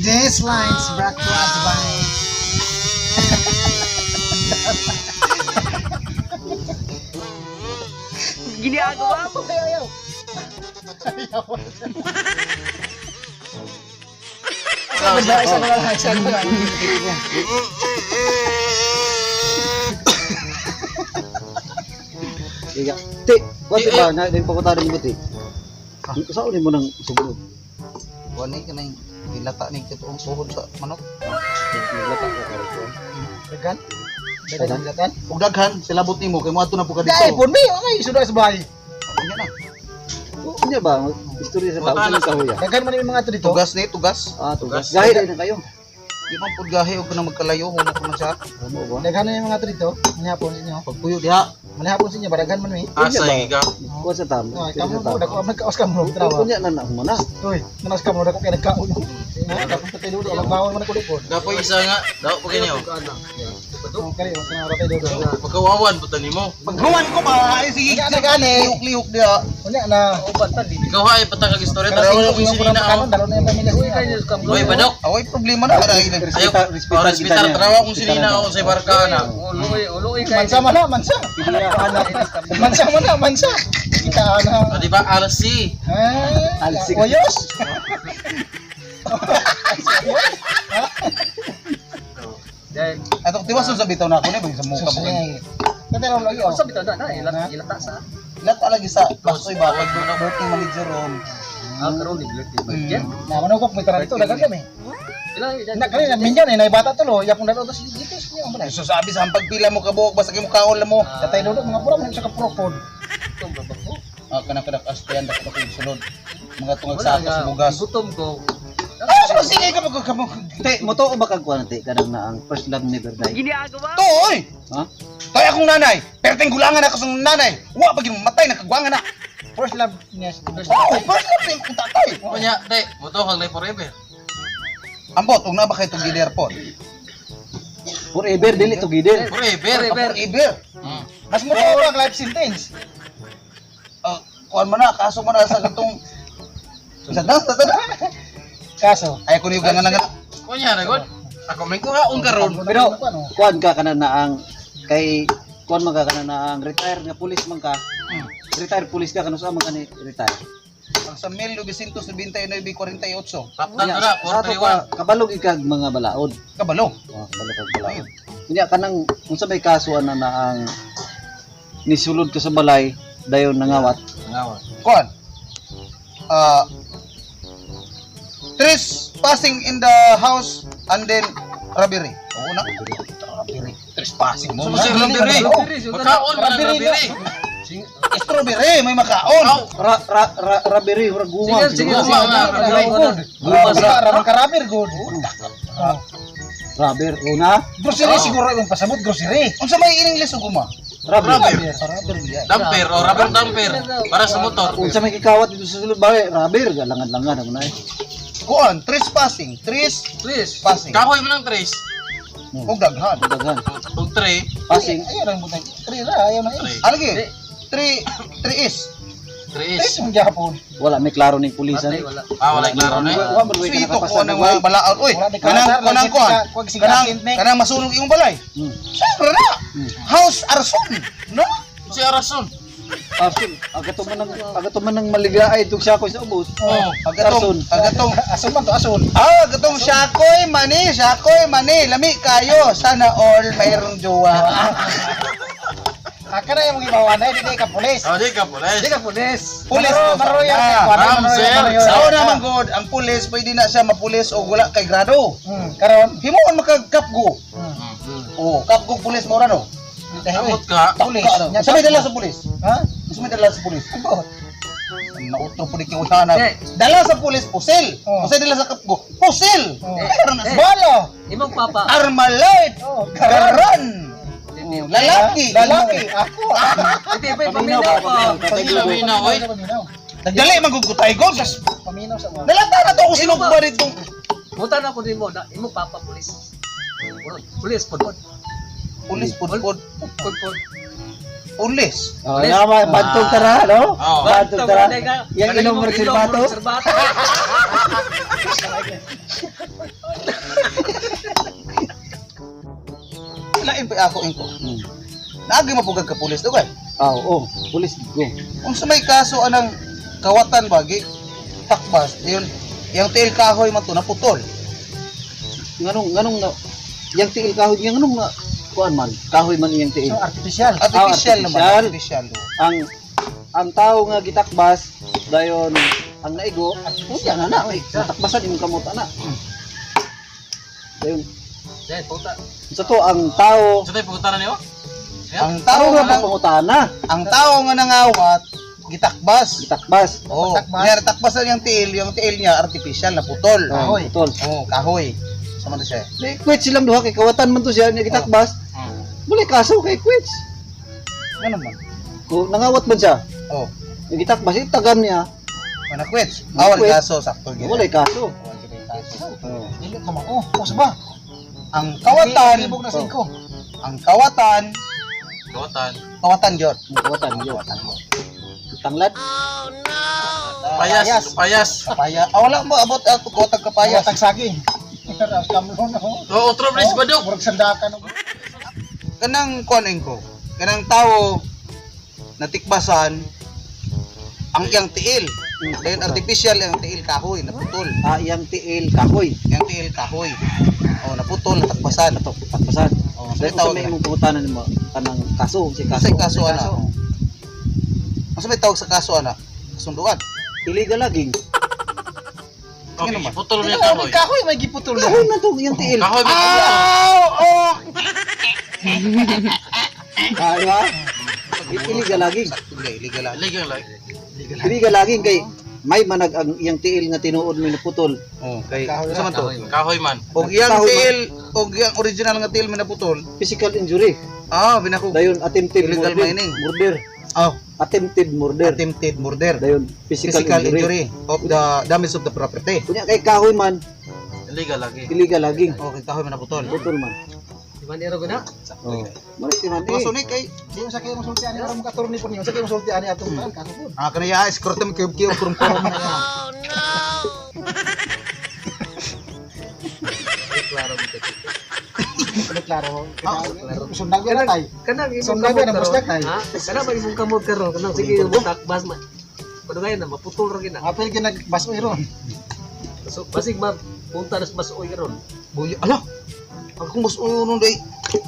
This line's brought to us by Ginagawa mo. Ayaw, ayaw. Ayaw. Isa ko lang, isa ko lang, isa ko lang. Iya. Ti, wati ba na din papunta rin mo ti. Saan mo nang sugunod? Wani ka na yung ilata ni katoong tuhod sa manok. Naglata ka karon. Dagan? Dagan, dagan. Ug daghan silabot nimo kay moadto na po ka dito. Dai, pun mi, okay, sudah sa bahay. Unya na. Unya ba istorya sa tao sa kahuya? Dagan man yung mga ato dito. Tugas ni tugas. Ah, tugas. Gahi rin na kayo. Di man pud gahi og kanang magkalayo humo ko man siya. Ano ba? Daghan na yung mga ato dito. Manihapon sa inyo. Pagpuyo diha. Manihapon sa inyo, badaghan man mi. Unya ba? Asa ka? Kuha sa tamo. Ay, kamo mo, dako man kaos ka mo, trawa. Unya na na mo na. Uy, nanas ka mo, dako kay nagkaon. Ha, dako pa tayo dudo, alang bawon man ako likod. Dapoy isa nga. Daw pa ganyan. Oh, kali, wag na tayo dudo. Pagkawawan puta nimo. Paghuman ko ba ay sige. Unya na gani. Lihok-lihok diha. Unya na. Ikaw ay patang kag istorya taraw ko Yung sinina kanon, ako. dalo na yung pamilya ko. Oy, badok. Away problema na ara ilan. Ayaw, Respetar, respetar oh, respetar kita niya. taraw akong sinina ako sa barkana. Mansa man na, mansa. Mansa man na, mansa. Kita ana. O, di ba? RC. Ah, Alsik. Oyos. Ato tiwas sa bitaw na ako ni sa muka mo. Katero lagi oh. Sa bitaw na na ilata sa. Ilata lagi sa basoy ba pag birthday manager ron. Ah, karon ni Mm. Na manugok may tara dito dagan kami. Ila Na kani na minyo ni nay bata tulo, yapong dalo to si dito siya ang balay. So sabi sa pagpila mo kabuok basta kay mo kaon lang mo. Tatay dudo mga pura man sa kapurokod. Ah, kanang kadak astian dak ko sulod. Mga tungag sa sa bugas. Gutom ko. Ah, so sige ka mag ka Ti, mo to ba kag kuan ti kanang na ang first love never die? To oy. Ha? Toy akong nanay. Perteng gulangan ako sa nanay. Wa pag matay nakagwangan na. First love niya. Oh, first love ni akong tatay. Kunya, te, mo to kag life forever. Ambot ug na ba kay together po? Forever dili together. Forever. Forever. Mas mo ba ang life sentence? Ah, kuan man na kaso man na sa katong sa das sa das. Kaso. Ay ko niyo gangan nga. Kunya na god. Ako may kuhaon karon. Pero kuan ka kana na ang kay kuan man ka kana na ang retire nga pulis man ka. Retire pulis ka kanu sa man ka ni retire. Ang sa 1999.48. Taptan to na, Sa ato ka 431. kabalog ikag mga balaod. Kabalo. Oh, kabalog kag balaod. Unya kanang unsa may kaso ana na ang nisulod ka sa balay dayon nangawat. Ngawa. Kuan. Ah, trespassing in the house and then robbery. Oo na. Robbery. Trespassing mo. Sumo si robbery. Makaon man ang robbery. Strawberry, may makaon. Aw, Ra ra ra rabiri ura guma. Sige, sige, guma nga, robbery. Guma sa Ramang karabir good. rabir una. Grocery siguro yung pasabot grocery. Unsa may in English ug guma? Rabir. Robbery yan. Damper o rubber damper para sa motor. Unsa may gikawat dito sa sulod balay rabir langan-langan mo na eh. Kuan, trespassing, trespassing. Please. Kahoy man ang tres. Ug daghan. Daghan. Ug tre, Passing. Ayaw lang butang. Three ra, ayaw na tre. is. Alagi, three, three is. Tres. Tres yung Japon. Wala may klaro ning pulisan. Patay wala. Ah, wala klaro na. eh. Wa man way ka Sweet ko nakapasa ng mga balaod. Uy, Wala di kanang kasar, kanang lagi kuan. kuwag sigatin, Kanang ne. kanang masunog imong balay. Siyempre na. House arson. No? Si Arason. Arson, agato man ng maligaay itong sako sa ubos. Oh. Agatong, Arson. agatong Ason man to, ason. Ah, gatong siyakoy mani, siyakoy mani, lami kayo. Sana all mayroong jowa. Aka na yung gibawa na, hindi ka pulis. Oh, di ka pulis. Di ka pulis. Pulis Maro- Maroyal Ah, kay kuwan, ma'am, maroyal, sir. maroyal. Sao naman god, ang pulis pwede na siya mapulis o wala kay grado. Karon. Himuon makagkapgo. Oh, kapgo pulis mo ra no. Amot ka. Pulis. Sa may dala sa pulis. Ha? Sa may dala sa pulis. Nautro po ni kiwala. Eh. Dala sa pulis pusil. Oh. Pusil dala sa kapgo. Pusil. Oh. Meron na sa Bala. Imong papa. Armalite. Oh, Garan. Oh, lalaki. Lalaki. Ako. Hindi pa paminaw pa. Paminaw, oy. Paminaw. Nagdali man gud ko tayo gol. Paminaw sa mga. Nalata na to kung sino ba dito. Buta na ko nimo na imong papa pulis. Pulis pod pod. Pulis pud pud. Pod pod. Pulis. Oh, naman bantog tara, no? Oo. Bantog tara. Yang ilong Ilong reserbato. reserbato. Lain pa ako ingko. Naagi mapugag ka pulis dugay. Ah, oo, pulis go. Kung sa may kaso anang kawatan ba gi takbas yun yang tiil kahoy man to naputol. Nganong na yang tiil kahoy niya, nganong na kuan man, kahoy man iyang tiil? So artificial. Artificial naman, artificial. artificial. Ang tao nga gitakbas dayon ang naigo, unya na na, oy, natakbasan imong kamot ana. Dayon Dahil puta. sa to ang tao Sa tayo pagkutana niyo? Ang tao tao nga nga nang, pangutana, ang tao nga nangawat gitakbas. Gitakbas. Oh, Takbas. niya takbas na yung tiil niya artificial naputol. Kahoy. Putol. Oh, kahoy. Sama na siya. Di quits silang duha kay kawatan man to siya niya gitakbas. Wala kaso kay quits. Ano man? Kung nangawat man siya, Oh, yung gitakbas itagam niya, manakwits. Awal Manakwits. kaso sakto gyud. wala kaso. Wala gyud kaso. Oh. Dili ka mao. O sa ba? Ang kawatan, Libog na singko. ang kawatan, Kawatan. kawatan gyud. Ang kawatan yun. Tanglad. Payas. Payas. Kapaya. Ah, wala mo abot ato kawatan kapayas. Kawatag saging. Kamlon ako. Oo, otro place ba dok? Murag sandakan. Kanang kuan ko. Kanang tawo natikbasan ang iyang tiil. Dayon artificial ang tiil kahoy naputol. Ah, iyang tiil kahoy. Iyang tiil kahoy. Oh, naputol natakbasan. Ato, takbasan. Oh, sa Dahil tawag sa may na. imong pangutana nimo kanang kaso, si kaso. Sa kaso ana. Unsa may tawag sa kaso ana? Kasunduan. Illegal laging. Okay, naman. putol mo yung Kahoy, kahoy. kahoy may giputol na. Kahoy man to iyang tiil. Kahoy ba? Oh! Ah, di ba? Illegal laging. Sakto illegal lang. Illegal lang. Illegal laging kay may manag ang iyang tiil nga tinuod may naputol. Oh, kay Kahoy unsa man to? Kahoy man. Og iyang Kahoy man. tiil, og iyang original nga tiil may naputol. Physical injury. Ah, binako. Dayon attempted Illegal murder. mining. Murder. Oh, Attempted murder. attempted murder. Dayon physical, Physical injury. injury of the damage of the property. Kunya kay kahoy man, Illegal lagi. illegal laging. Okay, kahoy man naputol. Putol man. Di ba nero guna? Oh. Mali si man Mga eh. sunik ay Di mo sa kayo masulti ani para mo katurni po niyo. Sa kayo masulti ani atong taon kaso po. ah kanaya escortem kiyog kiyog kurum kurum na yan. Klaro dito. Ano klaro. Sundag na tay. Kanang imong Sundag kamot na, karon. bustak tay. Ha? Kanang ba imong kamot karon? Kanang sige imong takbas man. Padugayon na maputol ra gina. Apil ginag basoy ron. So basig ma punta nas basoy karon. Buyo, ala. Ang kung mas ulo nun day.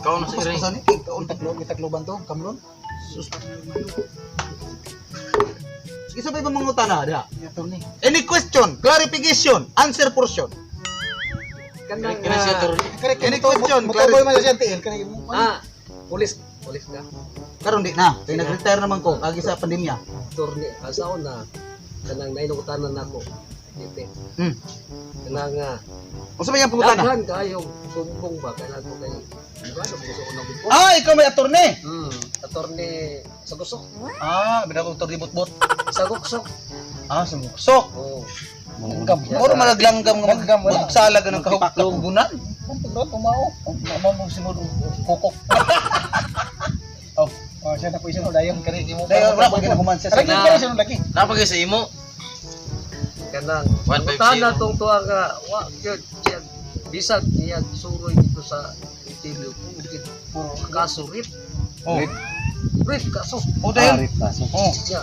Kaon na sa iring. Paspasan eh, kaon. Taglo gitagloban to, kamlon. Sige sabay ba mga utana da? Attorney. Any question, clarification, answer portion. Kanang Kini siya ah, tol. Correct. Any question, Mutuboy man siya tiil kanang imong. ah, pulis, pulis ka. Karon di na, kay nag-retire naman ko kagi sa pandemya. Attorney, asaon na kanang nainungutanan nako. Dito. Kanang Unsa ba yang pangutana? daghan kayo sumbong ba kailan ko kay di ba sa puso ko na gud. Ah, ikaw may attorney. Attorney sa gusok. Ah, binako attorney bot-bot. Sa guksok. Ah, sa buksok. Oh. Langgam. Moro malaglanggam nga Langgam, wala. magsala ka ng kahugunan. Ron pumao. Mama mo simod kukok. Oh, oh siya na po siya dayon kani imo. Dayon wala ko ginahuman siya sa Lagi kani siya lagi. Napagay sa imo. Kanang 150. utana tong tuwa nga wa gyud siya bisag niya suroy dito sa interview puro puro kaso rip Oh. rip kaso Oh, dayon. Arif kaso. Oh. niya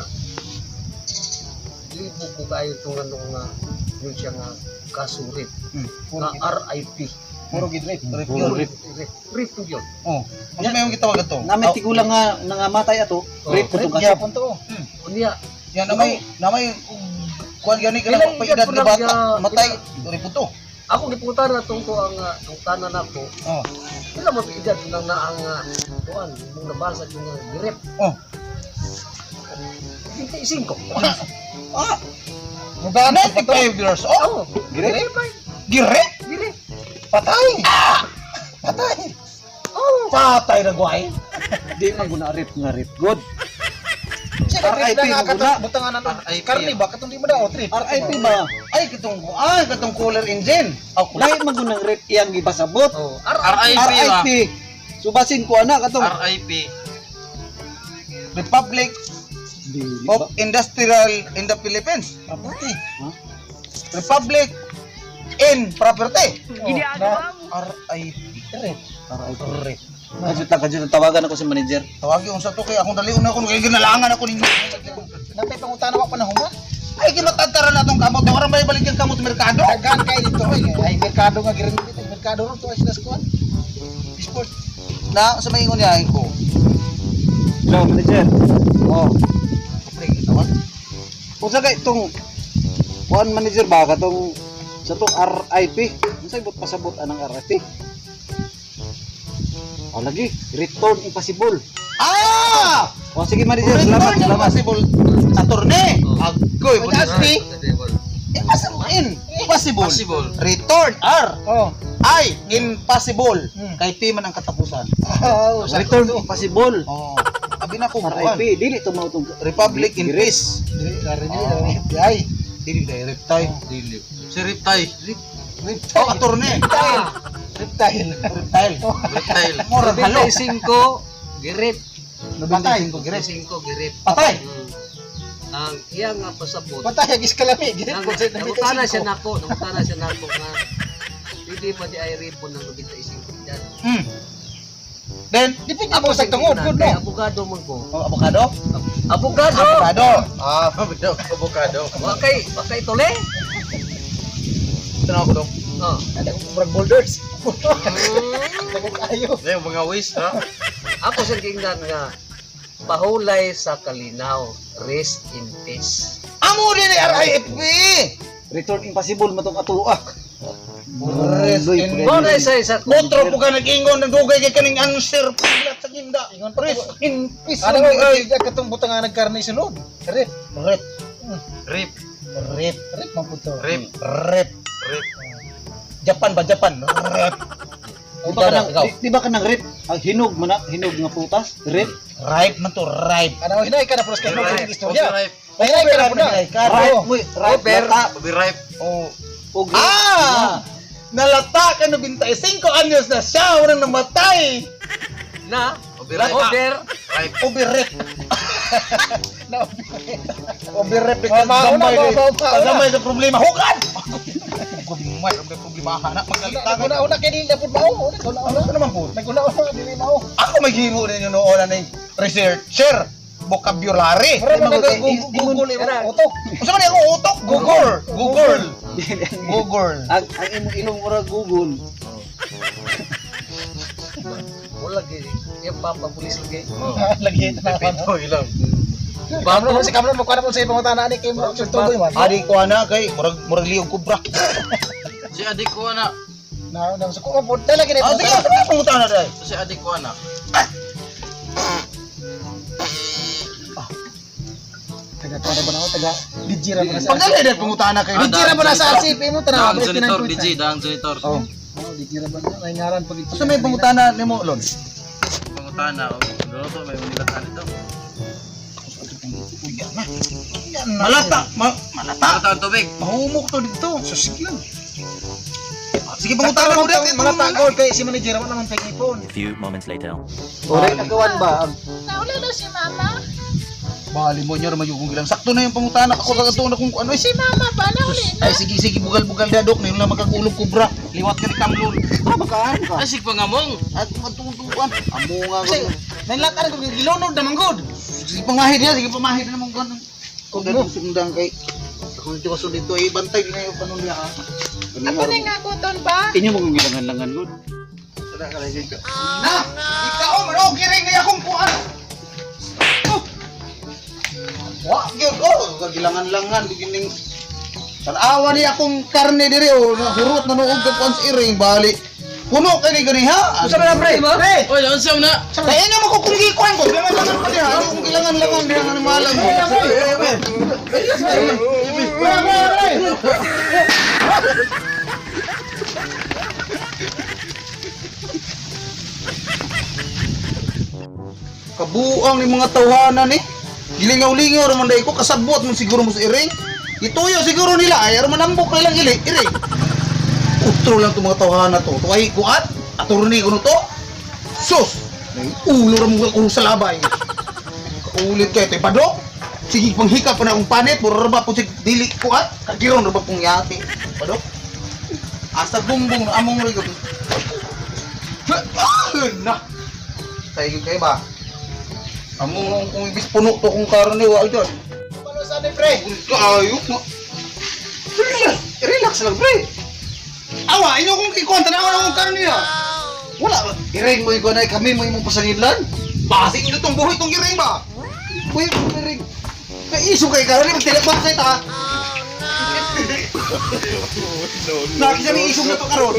libo ko kayo itong anong nga yun siya nga kaso rip Puro nga RIP. Puro gid rape. Rip Puro yun. rip. Rip rip yun. Oh. Unsa may yung gitawag ato? Nga may tigulang nga nangamatay ato, rape ko Rape tong kaso. gyapon to. Unya Yan na may kuan gani ka lang Ilang pa edad edad nga ko lang bata, matay rip to. ako gipunta na tong ko ang ang tanan nako. Oh. Pila mo edad nang naang kuan mong nabasa yung nga girip. Oh. 25. Ah, Mugaan 95 years old. Oh, Girip? Girip. girip. Patay. Patay. Oh, Patay na guay. Di man guna rape nga rape good. Siya ka RIP trip lang mo nga guna. katong butangan ano. RIP. Karni ba katong di mo daw trip. RIP ba? Ay katong ay katong cooler engine. Oh, lahi man gunang rape iyang gibasabot. Oh, RIP ba? RIP. Subasin ko ana katong. RIP. Republic Di ba? of Industrial in the Philippines. Property. Republic in property. Oh, na RIP. rape. Rip. Kajut lang, kajut lang. Tawagan ako si manager. Tawagi unsa to kay akong dalion ako kay ginalangan ako ninyo. Napay pangutana wa panahuman. Ay gimatadtara na atong kamot. Wala may balik ang kamot merkado. Daghan kay dito oy. Ay merkado nga girin dito. Merkado ron to ay sila sa kuan. Sport. Na sa maingon niya ko. Hello, manager. Oh. Pre, tawag. Unsa kay itong kuan manager ba katong sa tong RIP? Unsa ibot pasabot anang RIP? Oh, lagi return impossible. Ah! Oh, sige manager, salamat, Return salamat. impossible. Attorney. Agoy, Aspi. Impossible. Impossible. Possible. Return R Oh. I impossible. Hmm. Kay P man ang katapusan. Oh, Return impossible. Oh. Abi na ko RIP, dili to mao tong Republic in peace. Dili dili dili. Ay. Dili direct tayo. Dili. Si Riptay. Reptile. Oh, attorney. Reptile. Reptile. Reptile. Reptile. Murag halo. 95 girip. Patay. Gires. 95 girip. Patay. Ang iya nga pasabot. Patay ang iskalami. Girip Nang ko sa nangutana siya nako, nangutana siya nako nga pwede pa di ay ripon ng 95 dyan. Then, Dipindi mo sa tungod good Kay no. abogado man ko. oh, avocado? Abogado. Avocado. Ah, Avocado. Wa kay wa kay tole. Tanaw ko dong. Oh. Ada ko murag boulders. Dako kayo. Yung mga waste, ha? Ako sa gingnan nga pahulay sa kalinaw, rest in peace. Amo din ni RIFP. Return impossible matong atoa. Rest in Mo na isa isa Otro po ka nag-ingon nagdugay kay kaning answer paglat sa ginda. Rest in peace. Ano Ay, ay katong butang nga nagkarne sulod. Rip. Rip. Rip. Rip. Rip man pud to. Rip. Rip. Rip. Japan ba Japan? Rip. Di ba kanang di ba kanang rip ang hinog man na, hinog nga prutas? Rip. Ripe man to, ripe. Ano hinay ka na pros kay mo Ripe. istorya. Ripe. Hinay ka na pud na. Ripe mo, ripe Over. lata Obi ripe. Oh. og rip. Ah! Nalata ka no 25 anyos na siya, walang namatay. Na Obi ripe. over Ripe. Ubirip. Na Ubirip. Oh, mauna, Gamay mauna, mauna. Gamay sa problema. Hukad! Gamay sa problema. Hanap magsalita ka. Una una kay dili na pud mao. Una una. Ano naman po? Naguna una dili mao. Ako maghimo ninyo noon na ning researcher. Vocabulary. Mura man Ay, nag Google imong utok. Unsa man akong utok? Google. Google. Google. Ang imong ilong mura Google. wala gyud yung papa pulis lagi. Lagi na. Ito ilang. Kamron si Kamron mo kuan po sa pangutana ani kay mo tugoy man. Adi ko ana kay murag murag liyog kubra. Si Adik ko na. Na na sa ko po dala gid Ah, sige, sige, pangutana dai. Si Adik ko na. Taga kuan ba na ako taga DJ ra ba na sa. Pagdali dai pangutana kay. DJ ra ba na sa RCP mo tanaw. Daang janitor, DJ, daang janitor. Oh. Oh, DJ ra ba na may ngaran pag Unsa may pangutana nimo lon? Pangutana, oh. Ano to, may unilatan ito. Malata, malata. Malata ang tubig. Mahumok to dito. Sus lang. Sige, pangutana mo dai. Malata gold kay si manager wala man pag-ipon. A few moments later. Ore agawan ba ang Naula na si Mama. Bali mo nyo naman yung ilang. Sakto na yung pangutana ako kagato na kung ano eh. Si Mama ba? Nauli na. Ay sige sige bugal-bugal dadok na yun lang magkakulog kubra. Liwat ka ni Kamlon. Ah, bakaan ka. Ay, sigpangamong. At matutuan. Amo nga ko. Nanlatan ko gilunod naman gud. Sige pamahid niya, sige pamahid na naman kuan. Kung ganun sundang kay kung dito ka dito ay bantay na yung panon niya ha. Ako na nga guton ba? Inyo mo kung gilangan-langan gud. Na! Ikaw man oh giring na akong kuan. Oh. Wa gyud oh kagilangan-langan beginning Tanawa ni akong karne diri oh hurot na nuog ka kuan sa iring bali. Puno kay ni gani ha. Unsa man na pre? Pre! Oy, unsa man na? Kaya inyo mo kung gikuan ko, gilangan-langan pa diha. Ano kung gilangan-langan diha nga malam mo. Kabuang ni mga tawhanan eh. Gilingaw-lingaw raman dai ko kasabot mo siguro mo sa iring. Ituyo siguro nila ay aron manambok na ilang ili iring. Utro lang itong mga tawhana to. Tuway kuat, attorney ko no to. Sus! May ulo ra mo ulo sa labay. Kaulit kayo ito, padok. Sige, panghika pa na akong panit. Mura ra ba po sig dili kuat? Kagiron ra ba pong yati? Padok. Asa bumbong na among rigo. Ah, na. Tayo kay ba? Amo kung ibis puno to kung karon ni wa jud. Palusan ni pre. Kaayo mo. Relax, relax lang pre. Awa, inyo kong ikuan tanaw na kung karon niya. Wala iring mo ikaw na kami mo imong pasanginlan. Basig inyo tong buhay tong iring ba? Kuya mo iring. Kay isog kay karon magtilak ba kay ta? Lagi sa may isog na to karon.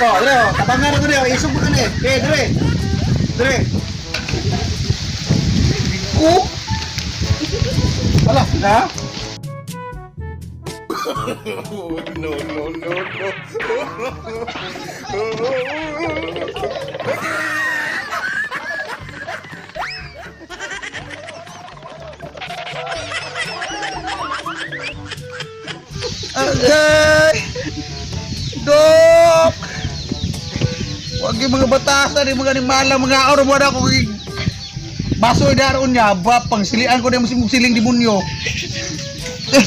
Oh, dire oh, tabangan ko dire, isog mo kani. Eh, dire. Dire. Ko. Wala na. Agay! Dok! Wag yung mga batasan, yung mga animala, mga araw mo na ako baso daron niya, ba, pangsilian ko na yung siling demonyo. Eh.